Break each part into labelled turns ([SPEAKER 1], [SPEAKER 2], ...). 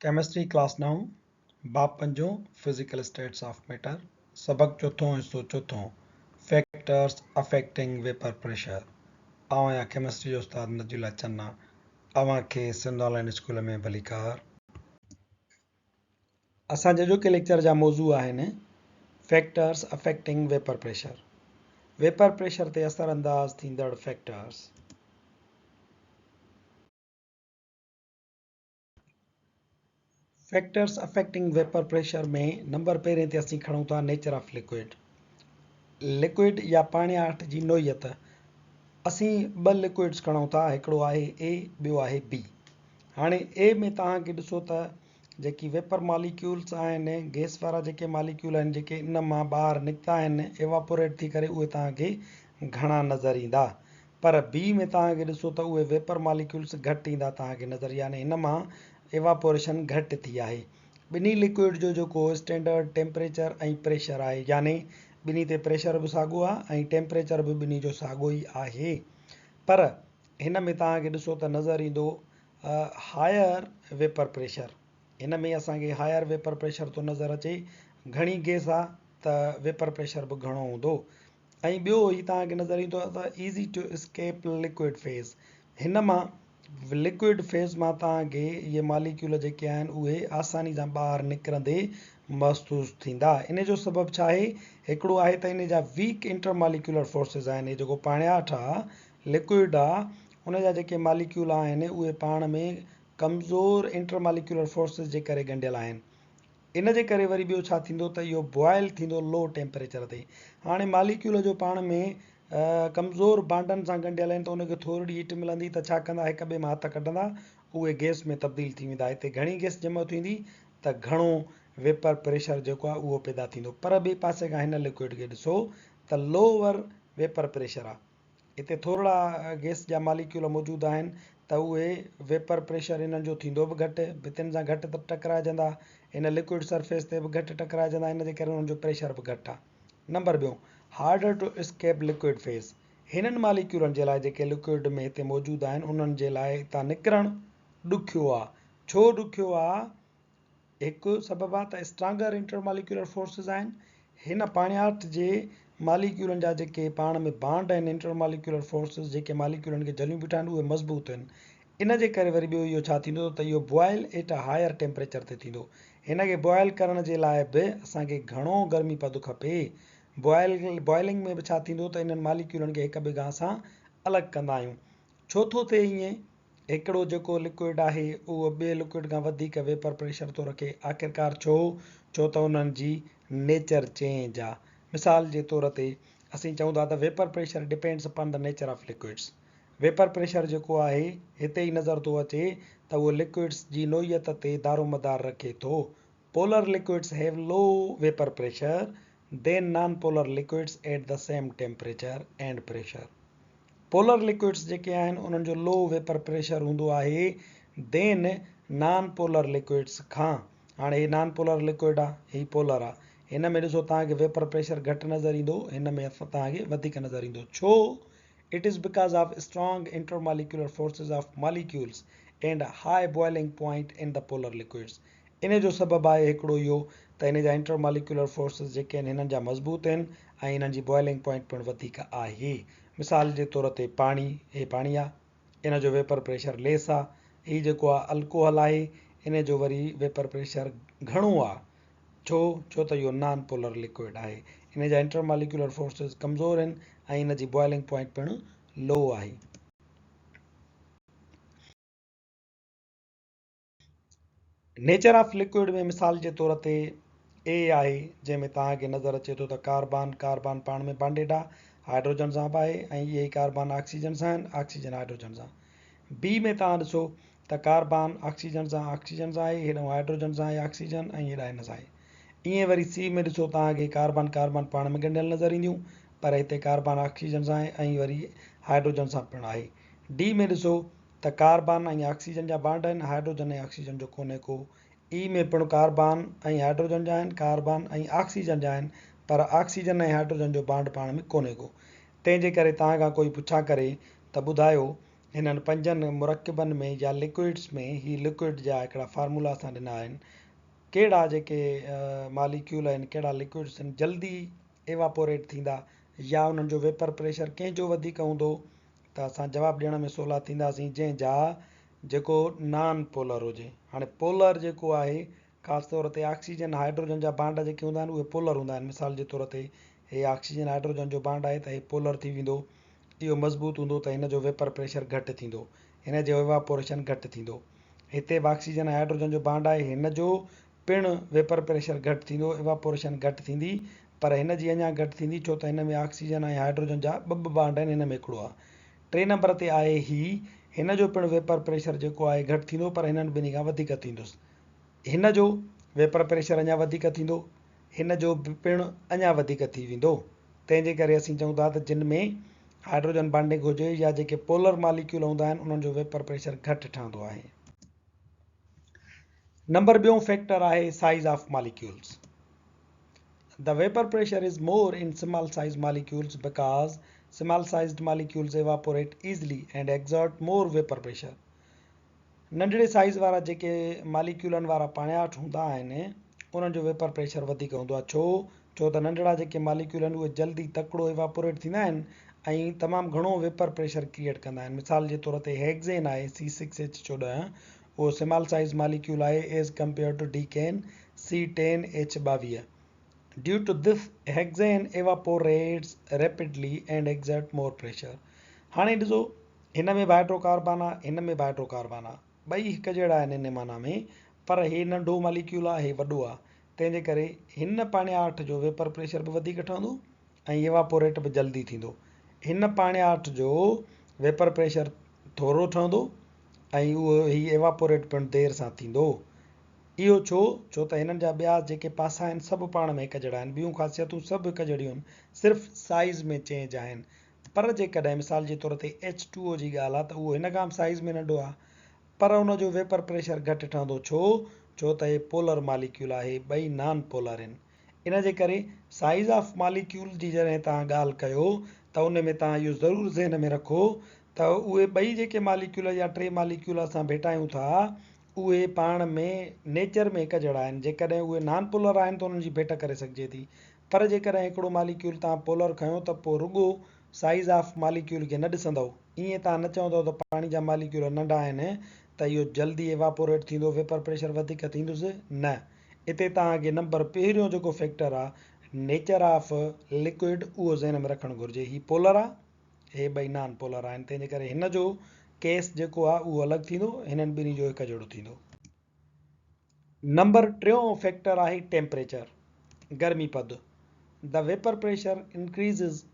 [SPEAKER 1] Chemistry class نائون، باب پنجون، physical status of matter, سبق چوٿون حصو چوٿون، فيڪٽرس افيڪٽنگ ويپر پريشر. آئون آهيان ڪيمسٽري جو استاد نجي الله چنا، اوهان کي سنڌ آن لائين اسڪول ۾ ڀليڪار. اسان جي اڄوڪي ليڪچر جا موضوع آهن، factors affecting vapour pressure, vapour pressure تي اثر انداز ٿيندڙ factors. Factors affecting vapour pressure ۾ number پهرين تي اسين کڻون ٿا نيچر آف لڪوئڊ، لڪوئڊ يا پاڻياٺ جي نوعيت. اسين ٻه لڪوئڊس کڻون ٿا، هڪڙو آهي اي ٻيو آهي بي. هاڻي اي ۾ توهان کي ڏسو ته جيڪي ويپر ماليڪيولس آهن، گيس وارا جيڪي ماليڪيول آهن جيڪي ان مان ٻاهر نڪتا آهن ايواپوريٽ ٿي ڪري اهي توهان کي گهڻا نظر ايندا. پر بي ۾ توهان کي ڏسو ته اهي ويپر ماليڪيولس گهٽ ايندا توهان کي نظر يعني هن مان ايواپوريشن گهٽ ٿي آهي. ٻنهي لڪوئڊ جو جيڪو اسٽينڊرڊ ٽيمپريچر ۽ پريشر آهي يعني ٻنهي تي پريشر به ساڳو آهي ۽ ٽيمپريچر به ٻنهي جو ساڳو ئي آهي پر هن ۾ توهان کي ڏسو ته نظر ايندو هائر ويپر پريشر هن ۾ اسان کي هائر ويپر پريشر ٿو نظر اچي گهڻي گيس آهي ته ويپر پريشر به گهڻو هوندو. ۽ ٻيو هي توهان کي نظر ايندو ته easy to escape liquid phase هن مان لڪوئڊ فيز مان توهان کي اهي ماليڪيول جيڪي آهن اهي آساني سان ٻاهر نڪرندي محسوس ٿيندا. ان جو سبب ڇا آهي؟ هڪڙو آهي ته ان جا ويڪ انٽر ماليڪيولر فورسز آهن. هي جيڪو پاڻياٺ آ لڪوئڊ آ ان جا جيڪي ماليڪيول آهن اهي پاڻ ۾ ڪمزور انٽر ماليڪيولر فورسز جي ڪري ڳنڍيل آهن. ان جي ڪري وري ٻيو ڇا ٿيندو ته اهو بوائل ٿيندو لو ٽيمپريچر تي. هاڻي ماليڪيول جو پاڻ ۾ ڪمزور بانڊن سان ڳنڍيل آهن ته ان کي ٿورڙي هيٽ ملندي ته ڇا ڪندا هڪ ٻئي مان هٿ ڪڍندا اهي گئس ۾ تبديل ٿي ويندا. هتي گهڻي گئس جمع ٿيندي ته گهڻو ويپر پريشر جيڪو آهي اهو پيدا ٿيندو. پر ٻئي پاسي کان هن لڪوئڊ کي ڏسو ته لوور ويپر پريشر آهي. هتي ٿورڙا گئس جا ماليڪيول موجود آهن ته اهي ويپر پريشر انهن جو ٿيندو به گهٽ، ڀتين سان گهٽ ته ٽڪرائجندا، هن لڪوئڊ سرفيس تي به گهٽ ٽڪرائجندا ان جي ڪري انهن جو پريشر به گهٽ آهي. نمبر ٻيون Harder to escape liquid phase هنن ماليڪيولن جي لاء جيڪي لڪوئڊ ۾ هتي موجود آهن انهن جي لاء هتان نڪرڻ ڏکيو آهي. ڇو ڏکيو آهي؟ هڪ سبب آهي ته اسٽرانگر انٽرماليڪيولر فورسز آهن. هن پاڻياٺ جي ماليڪيولن جا جيڪي پاڻ ۾ بانڊ آهن انٽرماليڪيولر فورسز جيڪي ماليڪيولن کي جهليون بيٺا آهن اهي مضبوط آهن. ان جي ڪري وري ٻيو اهو ڇا ٿيندو ته اهو بوائل ايٽ ا هائر ٽيمپريچر تي ٿيندو. هن کي بوائل ڪرڻ جي لاء به اسان کي گهڻو گرمي پد کپي. بوائل بوائلنگ ۾ به ڇا ٿيندو ته انهن ماليڪيولن کي هڪ ٻئي کان اسان الڳ ڪندا آهيون. ڇو ٿو ٿئي ائين؟ هڪڙو جيڪو لڪوئڊ آهي اهو ٻئي لڪوئڊ کان وڌيڪ ويپر پريشر ٿو رکي. آخرڪار ڇو؟ ڇو ته انهن جي نيچر چينج آ. مثال جي طور تي اسين چئون ٿا ته vapour pressure depends upon the nature of liquids. Vapour pressure جيڪو آهي هتي ئي نظر ٿو اچي ته اهو لڪوئڊس جي نوعيت تي دارومدار رکي ٿو. Polar liquids have low vapour pressure than non polar liquids at the same temperature and pressure. Polar liquids جيڪي آهن انهن جو لو ويپر پريشر هوندو آهي دين نان پولر لڪوئڊس کان. هاڻي هي نان پولر لڪوئڊ آ هي پولر آ هن ۾ ڏسو توهان کي ويپر پريشر گهٽ نظر ايندو هن ۾ توهان کي وڌيڪ نظر ايندو ڇو؟ It is because of strong intermolecular forces of molecules and high boiling point in the polar liquids ان جو سبب آهي هڪڙو اهو ته ان جا انٽر ماليڪيولر فورسز جيڪي آهن هنن جا مضبوط آهن ۽ انهن جي بوائلنگ پوائنٽ پڻ وڌيڪ آهي. مثال جي طور تي پاڻي، هي پاڻي آهي ان جو ويپر پريشر ليس آهي، هي جيڪو آهي الڪوحل آهي ان جو وري ويپر پريشر گهڻو آهي ڇو؟ ڇو ته اهو نان پولر لڪوئڊ آهي ان جا انٽر ماليڪيولر فورسز ڪمزور آهن ۽ ان جي بوائلنگ پوائنٽ پڻ لو آهي. نيچر آف لڪوئڊ ۾ مثال جي طور تي A آهي جنهن ۾ توهان کي نظر اچي ٿو ته ڪاربان ڪاربان پاڻ ۾ بانڊيڊ آهي هائڊروجن سان به آهي ۽ اهي ئي ڪاربان آڪسيجن سان آهن آڪسيجن هائڊروجن سان. B ۾ توهان ڏسو ته ڪاربان آڪسيجن سان آڪسيجن سان آهي هيڏانهن هائڊروجن سان آهي آڪسيجن ۽ هيڏانهن هن سان آهي. ائين وري C ۾ ڏسو توهان کي ڪاربان ڪاربان پاڻ ۾ ڳنڍيل نظر اينديون پر هتي ڪاربان آڪسيجن سان آهي ۽ وري هائڊروجن سان پڻ آهي. D ۾ ڏسو ته ڪاربان ۽ آڪسيجن جا بانڊ آهن، هائڊروجن ۽ آڪسيجن جو ڪونهي ڪو. اي ۾ پڻ ڪاربان ۽ هائڊروجن جا آهن، ڪاربان ۽ آڪسيجن جا آهن، پر آڪسيجن ۽ هائڊروجن جو بانڊ پاڻ ۾ ڪونهي ڪو. تنهن جي ڪري توهان کان ڪوئي پڇا ڪري ته ٻڌايو هنن پنجن مرڪبن ۾ يا لڪوئڊس ۾ هي لڪوئڊ جا هڪڙا فارمولا اسان ڏنا آهن ڪهڙا جيڪي ماليڪيول آهن ڪهڙا لڪوئڊس آهن جلدي ايواپوريٽ ٿيندا يا انهن جو ويپر پريشر ڪنهن جو وڌيڪ هوندو ته اسان جواب ڏيڻ ۾ سولا ٿينداسين جنهن جا جيڪو نان پولر هجي هاڻي پولر جيڪو آهي خاص طور تي آڪسيجن هائڊروجن جا بانڊ جيڪي هوندا آهن اهي پولر هوندا آهن مثال جي طور تي هي آڪسيجن هائڊروجن جو بانڊ آهي ته هي پولر ٿي ويندو اهو مضبوط هوندو ته هن جو ويپر پريشر گهٽ ٿيندو هن جو ايواپوريشن گهٽ ٿيندو هتي به آڪسيجن ۽ هائڊروجن جو بانڊ آهي هن جو پڻ ويپر پريشر گهٽ ٿيندو ايواپوريشن گهٽ ٿيندي پر هن جي اڃا گهٽ ٿيندي ڇو ته هن ۾ آڪسيجن ۽ هائڊروجن جا ٻه ٻه بانڊ آهن هن ۾ هڪڙو آهي ٽي نمبر تي آهي هي هن جو پڻ ويپر پريشر جيڪو آهي گهٽ ٿيندو پر هنن ٻنهي کان وڌيڪ ٿيندس هن جو ويپر پريشر اڃا وڌيڪ ٿيندو، هن جو به پڻ اڃا وڌيڪ ٿي ويندو. تنهن جي ڪري اسين چئون ٿا ته جن ۾ هائڊروجن بانڊنگ هجي يا جيڪي پولر ماليڪيول هوندا آهن انهن جو ويپر پريشر گهٽ ٺهندو آهي. نمبر ٻيون فيڪٽر آهي size of molecules. The vapour pressure is more in small size molecules because small sized molecules evaporate easily and exert more vapour pressure. ننڍڙي سائيز وارا جيڪي ماليڪيولن وارا پاڻياٺ هوندا آهن انهن جو ويپر پريشر وڌيڪ هوندو آهي ڇو؟ ڇو ته ننڍڙا جيڪي ماليڪيول آهن اهي جلدي تڪڙو ايواپوريٽ ٿيندا آهن ۽ تمام گهڻو ويپر پريشر ڪريئيٽ ڪندا آهن مثال جي طور تي هيگزين آهي سي سڪس ايڇ 14 اهو سمال سائيز ماليڪيول آهي as compare to decane C ten H 22 due to this hexane evaporates rapidly and exert more pressure هاڻي ڏسو هن ۾ به هائڊرو ڪاربان آ، هن ۾ به هائڊرو ڪاربان آ. ٻئي هڪ جهڙا آهن ان معنيٰ ۾ پر هي ننڍو ماليڪيول آ، هي وڏو آ. تنهن جي ڪري هن پاڻياٺ جو ويپر پريشر به وڌيڪ ٺهندو ۽ ايواپوريٽ به جلدي ٿيندو. هن پاڻياٺ جو ويپر پريشر ٿورو ٺهندو ۽ اهو هي ايواپوريٽ پڻ دير سان ٿيندو. اهو ڇو؟ ڇو ته هنن جا ٻيا جيڪي پاسا آهن سڀ پاڻ ۾ هڪ جهڙا آهن. ٻيون خاصيتون سڀ هڪ جهڙيون آهن. صرف سائيز ۾ چينج آهن. پر جيڪڏهن مثال جي طور تي ايڇ ٽو او جي ڳالهه آ ته اهو هن کان به سائيز ۾ ننڍو آ پر ان جو ويپر پريشر گهٽ ٺهندو ڇو؟ ڇو ته هي پولر ماليڪيول آهي ٻئي نان پولر آهن ان جي ڪري سائيز آف ماليڪيول جي جڏهن توهان ڳالهه ڪيو ته ان ۾ توهان اهو ضرور ذهن ۾ رکو ته اهي ٻئي جيڪي ماليڪيول يا ٽي ماليڪيول اسان ڀيٽايون ٿا اهي پاڻ ۾ نيچر ۾ هڪ جهڙا آهن جيڪڏهن اهي نان پولر آهن ته انهن جي ڀيٽ ڪري سگهجي ٿي پر جيڪڏهن هڪڙو ماليڪيول توهان پولر کنيو ته پوء رڳو سائيز آف ماليڪيول کي نه ڏسندؤ. ائين توهان نه چوندؤ ته پاڻي جا ماليڪيول ننڍا آهن ته اهو جلدي ايواپوريٽ ٿيندو ويپر پريشر وڌيڪ ٿيندس. نه. اتي توهان کي نمبر پهريون جيڪو فيڪٽر آ نيچر آف لڪوئڊ اهو ذهن ۾ رکڻ گهرجي. هي پولر آ هي ٻئي نان پولر آهن تنهن جي ڪري هن جو ڪيس جيڪو آ اهو الڳ ٿيندو هنن ٻنهي جو هڪ جهڙو ٿيندو. نمبر ٽيون فيڪٽر آهي ٽيمپريچر، گرمي پد، The vapor pressure increases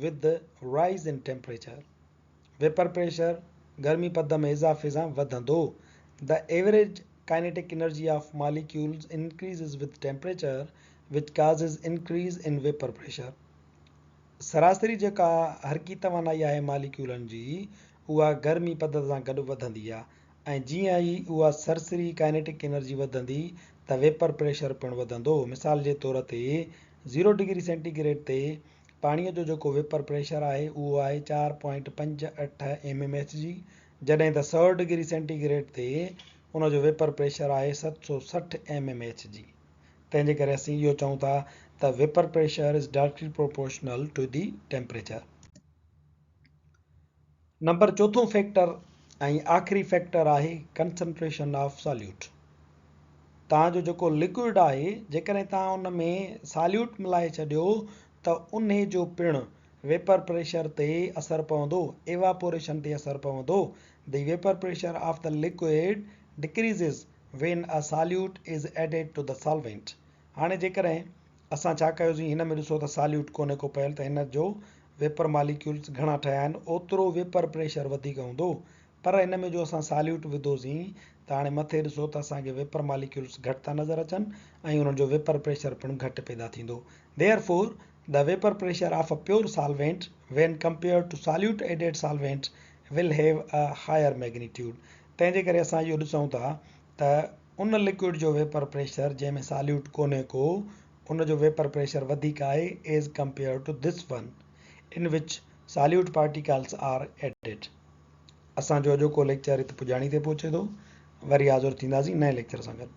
[SPEAKER 1] with the rise in temperature. Vapour pressure گرمي پد ۾ اضافي سان وڌندو. The average kinetic energy of molecules increases with temperature which causes increase in vapor pressure. سراسري جيڪا حرڪي توانائي آهي ماليڪيولن جي اها گرمي پد سان گڏ وڌندي آهي. ۽ جيئن ئي اها سرسري ڪائنيٽڪ انرجي وڌندي ته ويپر پريشر پڻ وڌندو. مثال جي طور تي زيرو ڊگري سينٽي گريڊ تي پاڻيء جو جيڪو ويپر پريشر آهي اهو آهي 4.58 ايم ايم ايڇ جي جڏهن ته 100 ڊگري سينٽي گريڊ تي ان جو ويپر پريشر آهي 760 ايم ايم ايڇ جي. تنهن جي ڪري اسين اهو چئون ٿا ته vapour pressure is directly proportional to the temperature. Number چوٿون فيڪٽر ۽ آخري فيڪٽر آهي ڪنسنٽريشن آف ساليوٽ. توهان جو جيڪو لڪوئڊ آهي جيڪڏهن توهان ان ۾ ساليوٽ ملائي ڇڏيو ته انهي جو پڻ ويپر پريشر تي اثر پوندو، ايواپوريشن تي اثر پوندو. The vapour pressure of the liquid decreases when a solute is added to the solvent. هاڻي جيڪڏهن اسان ڇا ڪيوسين هن ۾ ڏسو ته ساليوٽ ڪونهي ڪو پيل ته هن جو ويپر ماليڪيولز گهڻا ٺهيا آهن اوترو ويپر پريشر وڌيڪ هوندو پر هن ۾ جو اسان ساليوٽ وڌوسين ته هاڻي مٿي ڏسو ته اسان کي ويپر ماليڪيولز گهٽ ٿا نظر اچن ۽ انهن جو ويپر پريشر پڻ گهٽ پيدا ٿيندو Therefore the vapour pressure of a pure solvent when compared to solute added solvent will have a higher magnitude تنهن جي ڪري اسان اهو ڏسون ٿا ته ان لڪوئڊ جو ويپر پريشر جنهن ۾ ساليوٽ ڪونهي ڪو ان جو ويپر پريشر وڌيڪ آهي as compared to this one in which solute particles are added. اسان جو اڄوڪو ليڪچر هت پڄاڻي تي پهچي ٿو. وري حاضر ٿينداسين نئين ليڪچر سان گڏ.